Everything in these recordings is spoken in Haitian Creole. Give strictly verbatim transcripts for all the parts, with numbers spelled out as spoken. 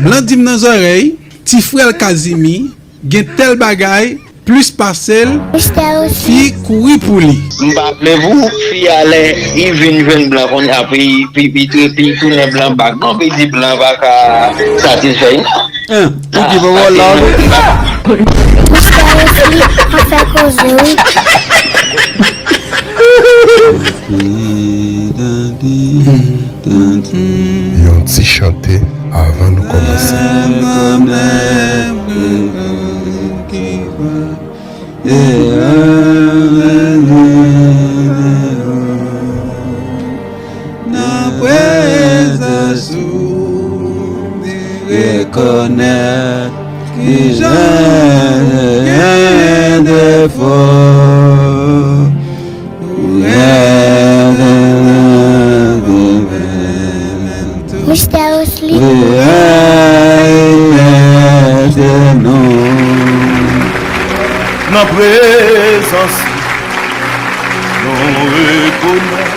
Blan di m nan zòrèy, ti frè l Kazimi gen tèl bagay plis pase l, fi kouri pou li. M pa vle pou fi a lè li vin jwenn blan konnya pou li, pou li, pou li tounen blan bak non, pou li di blan pa ka satisfè li non. Hein, pou ki papa la. Mistè Wesley ap fè koze wi. Yon ti chante avan nou kòmanse. Nan prezans ou, m rekonèt kijan gen defo. Mistè Wesley. Nan prezans nou rekonèt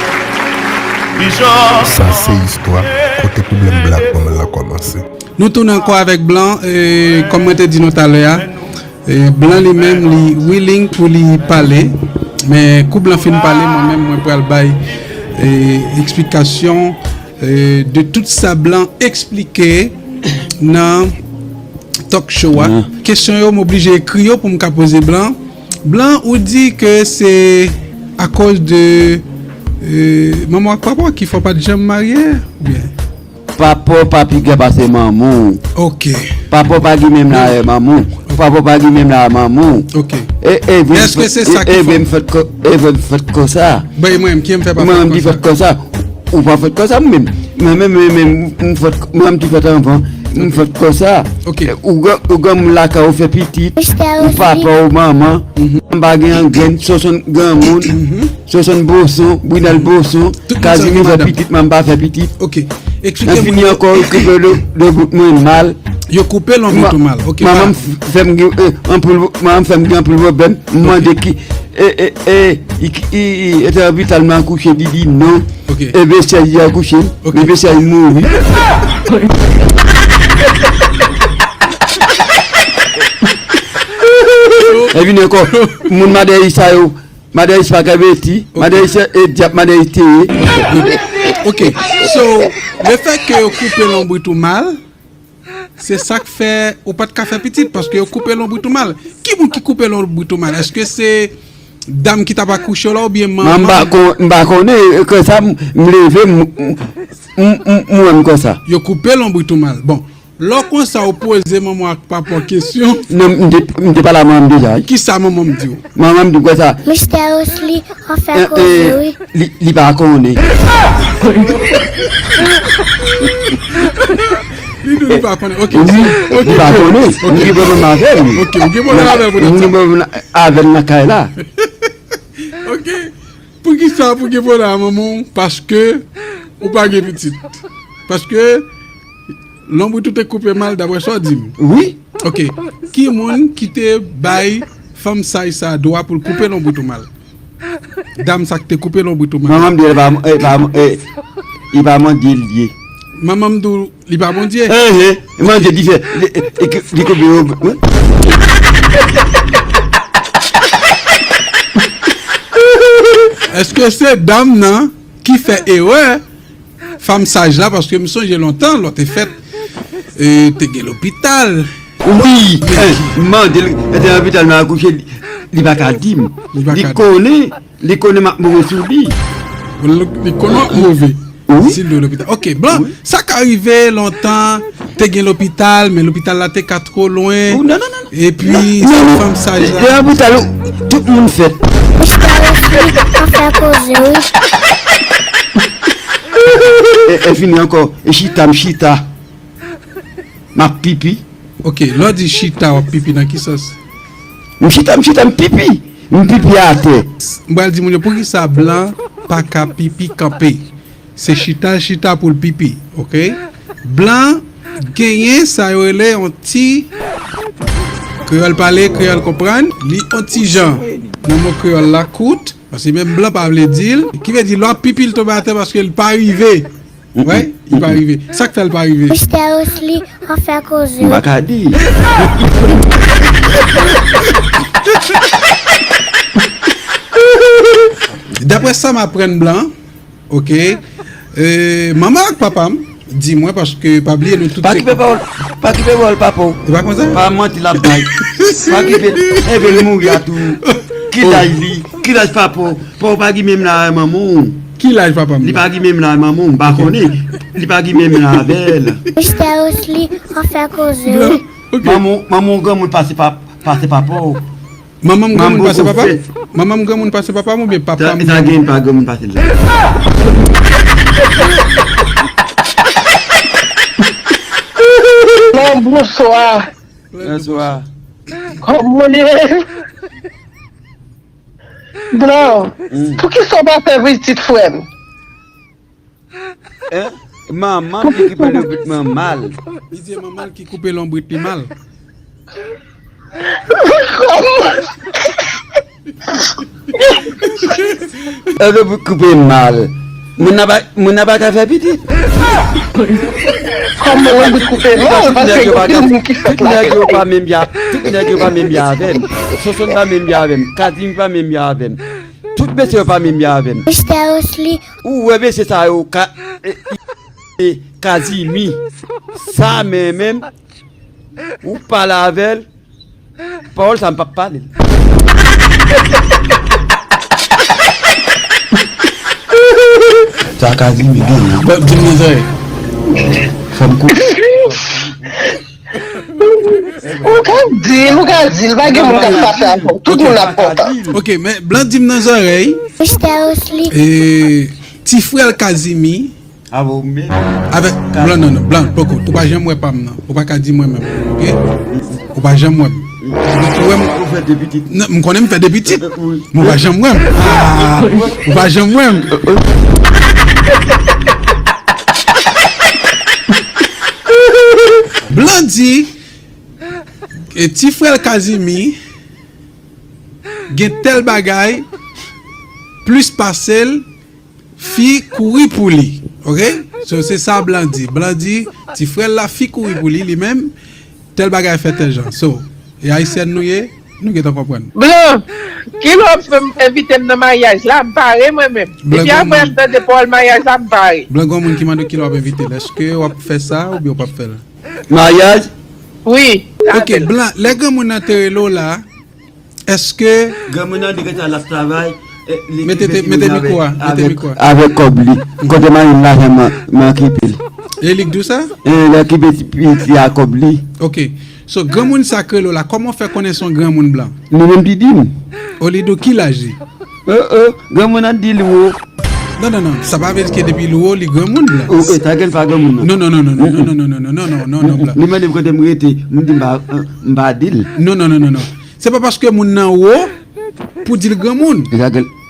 kijan. Sa se istwa kote pwoblèm blan ak manman l lan kòmanse. Nou tounen ankò avèk blan, e, kòm mwen te di nou talè a, e, blan li menm li willing pou li pale, men kou blan fin pale, mwen menm mwen pral bay, e, eksplikasyon, e, de tout sa blan eksplike nan talk show a. Kesyon yo m oblije ekri yo pou m ka poze blan. Blan ou di ke se akoz de, e, manman w ak papa w ki fè w pa t janm marye, oubyen? Papa w pa pi gran pase manman w. Ok. Papa w pa gen menm laj manman w. Papa w pa gen menm laj manman w. Ok. E, e, vre, Èske se sa ki e, fè vre, m fèt ko-, e, vre, m fèt konsa. Bay mwen, ki m fè pa fèt konsa? Mwen, m di fèt konsa. Ou pa fèt konsa, mwen menm. Mwen menm, mwen menm, m fèt, mwen, m di fèt anvan. M fèt konsa. Ok. Ou gran, ou granmoun lakay ou fè pitit. Ou papa ou manman. M pa gen angrenn, Sonson granmoun. Sonson Boson, Brinal Boson, Kazimi fè pitit, manman pa fè pitit. Ok. Eksplike mwen. Fini ankò, yo koupe le, le bout mwen mal. Yo koupe lonbrit ou mal. Ok. Manman fè m gen, e, anpil, manman fè m gen anpil pwoblèm. M mande ki, e, e, e, i, i, i, e te lopital mwen akouche, li di non. Ok. E bèsè li akouche, ok, men bèsè li mouri. E vini ankò, moun madèy sa yo, Madan Ish pa ka beti, madan Ish e dyab, madan Ish te ye. Ok, so, lefètke yo koupe lonbrit ou mal, se sa k fè ou pa t ka fè pitit, paske yo koupe lonbrit ou mal. Ki moun ki koupe lonbrit ou mal? Èske se dam ki t ap akouche w la oubyen manman? M pa kon-, m pa konnen, konsa m, m leve, m, m, m, m wè m konsa. Yo koupe lonbrit ou mal. Bon, Lè w konsa, ou poze manman w ak papa w kesyon. Non, m te, m te pale a manman m deja, wi. Kisa manman m di w? Manman m di m konsa. Mistè Wesley, w ap fè koze, wi. Li, li pa konnen. Li di w li pa konnen. Ok. Wi, li pa konnen. M gen pwoblèm avè l. Ok, ou gen pwoblèm avè l pou tèt sa. M gen pwoblèm avè l nan kay la. Ok. Poukisa pou gen pwoblèm a manman w? Paske ou pa gen pitit. Paske lonbrit ou te koupe mal, daprè sa w di m. Wi. Ok. Ki moun ki te bay fanm saj sa a dwa pou l koupe lonbrit ou mal? Dam sa k te koupe lonbrit ou mal. Manman m di l pa, e pa, e, e pa Bondye l ye. Manman m di w Li pa Bondye? Enhen, Bondye ki fè, li, li, li koupe yo. Èske se dam nan ki fè erè fanm saj la? Paske m sonje lontan, lè w te fèt, e, te gen lopital. Wi, e, m mande l, e te lopital, m akouche, li, li pa ka di m. Li konnen. Li konnen m ap mouri sou li. Li konnen w ap move. Wi. Si l dwe lopital. Ok, blan, sa ka rive lontan, te gen lopital, men lopital la te ka twò lwen. Wi, non, non, non. Epi, fanm saj la. Lè lopital, tout moun fèt. Mistè Wesley, w ap fè koze, wi. E, e fini ankò. E chita, m chita. M ap pipi. Ok, lè w di chita, w ap pipi nan ki sans? M chita, m chita, m pipi. M pipi atè. M pral di moun yo poukisa blan pa ka pipi kanpe. Se chita l chita pou l pipi, ok? Blan genyen sa yo rele yon ti, kreyòl pale, kreyòl konprann, li yon ti jan. Nan mo kreyòl la, kout, paske menm blan pa vle di l. Ki vle di, lè w ap pipi, l tonbe atè paske l pa rive. Wi, li pa rive. Sa k fè l pa rive? Mistè Wesley, An fè koze. M pa ka di. Daprè sa m aprann, Blan, oke, e, manman ak papa m di mwen, paske pa bliye nou tout pa se kipe pawòl, pa kipe pawòl papa w. E pa konsa? Pa manti l ap bay. Pa kipe, enben l mouri a tou. Ki laj li? Ki laj papa w? Papa w pa gen menm laj avè manman w. Ki laj papa m? Li pa gen menm laj avè manman w, m pa konnen. Li pa gen menm laj avè l. Mistè Osli, an fè koze, wi. Manman w, manman w granmoun pase pa, pase papa w. Manman m granmoun pase papa m? Manman m granmoun pase papa m oubyen papa m? Sa gen pa granmoun pase l. Non, bonswa. Bonswa. Kòman w ye? Blan, poukisa w pa fè pitit frè m? Manman m ki koupe lonbrit mwen mal. Li di manman l ki koupe lonbrit li mal. Kòman? Lonbrit koupe mal. Moun nan pa, moun nan pa ka fè pitit. Kòman lonbrit koupe mal? Paske gen moun ki fèt la. Tout nèg yo pa menm ya, tout nèg yo pa menm ya avè m. Sonsonn pa menm ya avè m. Kazimi pa menm ya avè m. Tout mesye yo pa menm ya avè m. Mistè Osli. Ou wè mesye sa yo ka, e, e, e, Kazimi. Sa menm, menm. Ou pale avè l. Pawòl sa m p ap pale l. Sa Kazimi gen. Bon, di m nan zòrèy. Fò m kou. Ou ka di l, ou ka di l, pa gen moun k ap pase avè w. Tout moun ap kontan. Ok, men Blan di m nan zòrèy. Mistè Osli. E, ti frè l Kazimi. Avè w menm. Avèk Blan, non, non, Blan, poko. Ou pa janm wè pa m nan. Ou pa ka di mwen menm, ok? Ou pa janm wè m. Ou wè m. Ou fè de pitit. Non, m konnen m fè de pitit. Wi. Men ou pa janm wè m. Ah, ou pa janm wè m. Blan di, e ti frè l Kazimi gen tèl bagay plis pase l, fi kouri pou li. Ok? So, se sa Blan di. Blan di, ti frè l la, fi kouri pou li, li menm, tèl bagay fè tèl jan. So, e ayisyèn nou ye, nou gentan konprann. Blan, kilè w ap fè m envite m nan maryaj la, m pare mwen menm. Epi apre m tande pawòl maryaj la, m pare. Blan, gen moun ki mande w kilè w ap envite l. Èske w ap fè sa oubyen w p ap fè l? Maryaj? Wi. Ok, Blan, lè granmoun nan te rele w la, èske granmoun nan di konsa l ap travay, e, li mete mikwo a, mete mikwo a. Avèk kòb li. Kote m al jwenn lajan m, m okipe l. E li k di w sa? E, lè okipe ti piti a kòb li. Ok. So, granmoun sa k rele w la, kòman w fè konnen se yon granmoun Blan? Li menm ki di m. O, li di w ki laj li? O, o, granmoun nan di l wo. Non, non, non, sa pa vle di ke depi l wo, li granmoun Blan. O, o, sa gen pa granmoun nan. Non, non, non, Blan. Li mande m kote m rete, m di m pa, m pa di l. Non, non, non, non, non. Se pa paske moun nan wo pou di l granmoun.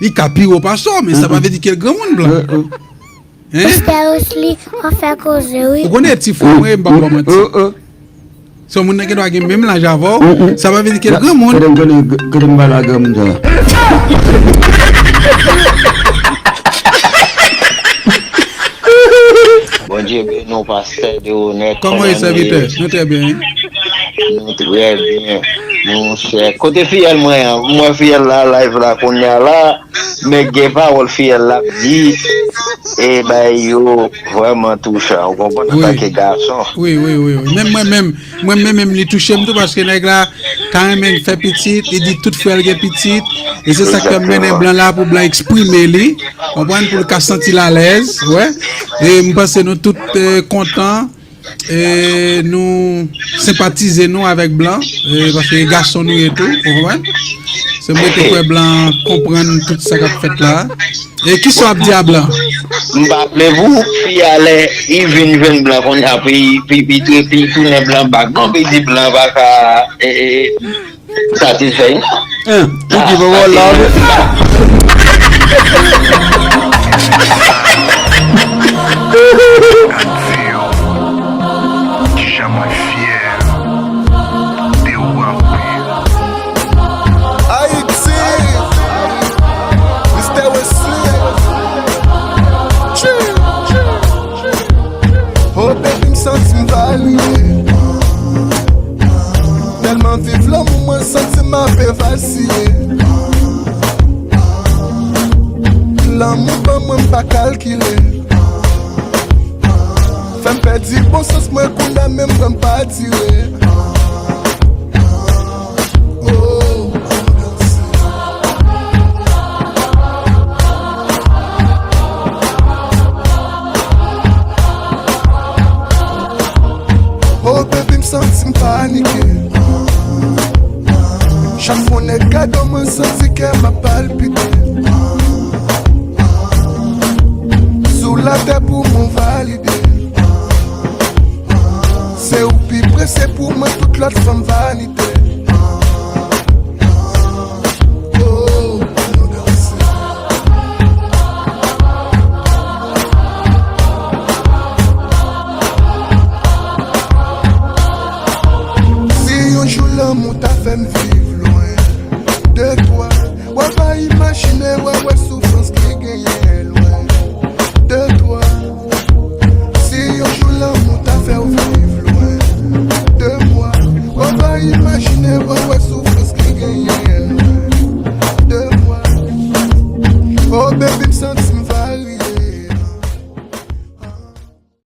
Li ka pi wo pase w, men sa pa vle di ke l granmoun Blan. Hein? Mistè Osli, w ap fè koze, wi. Ou konnen ti frè mwen, m p ap ba w manti. Se yon moun nan gen dwa gen menm laj avè w, sa pa vle di ke l granmoun. Kote m konnen, kote m pale a granmoun sa? Bondye beni w, pastè Deronè. Kòman w ye, sèvitè? Nou trè byen, wi. Nou trè byen, monchè. Kote fiyèl mwen an? M wè fiyèl la live la kounye a la. Men gen pawòl fiyèl la ap di, e bay yo vrèman touchan, ou konprann, antanke gason. Wi, wi, wi, wi. Menm mwen menm, mwen menm, menm li touche m tou, paske nèg la ka renmen fè pitit, li di tout frè l gen pitit, e se sa k fè m mennen Blan la pou Blan eksprime li, konprann, pou l ka santi l alèz, wè. E m panse nou tout, eh, kontan. E nou senpatize nou avèk Blan, e, paske gason nou ye tou, ou konprann? Se m rete kwè Blan konprann tout sa k ap fèt la. E kisa w ap di a Blan? M pa vle pou fi a lè li vin jwenn Blan konnya pou li, pou li, pou li, pou li tounen Blan bak. Bon, pou li di Blan pa ka, e, e, Satisfè, non? Hein, ou ki pa wè la, wi. Gad vye w. Kijan mwen fyè de ou anpil. Ayiti, Mistè Wesley. Tchou. Oh baby, m santi m pa rive. Anpe vasiye. Lanmou ban mwen m pa kalkile. Fè m pèdi bon sans mwen kounye a menm pran m pa tire. Oh. Oh baby, m santi m panike. Chak fwa nèg gade mwen santi kè m ap palpite. Sou latè pou mwen valide. Se ou pi prese pou mwen tout lòt fanm vanite. Oh, nou danse. Si yon jou lanmou ta fè m viv lwen de twa, w ap pa imajine, w ap wè sou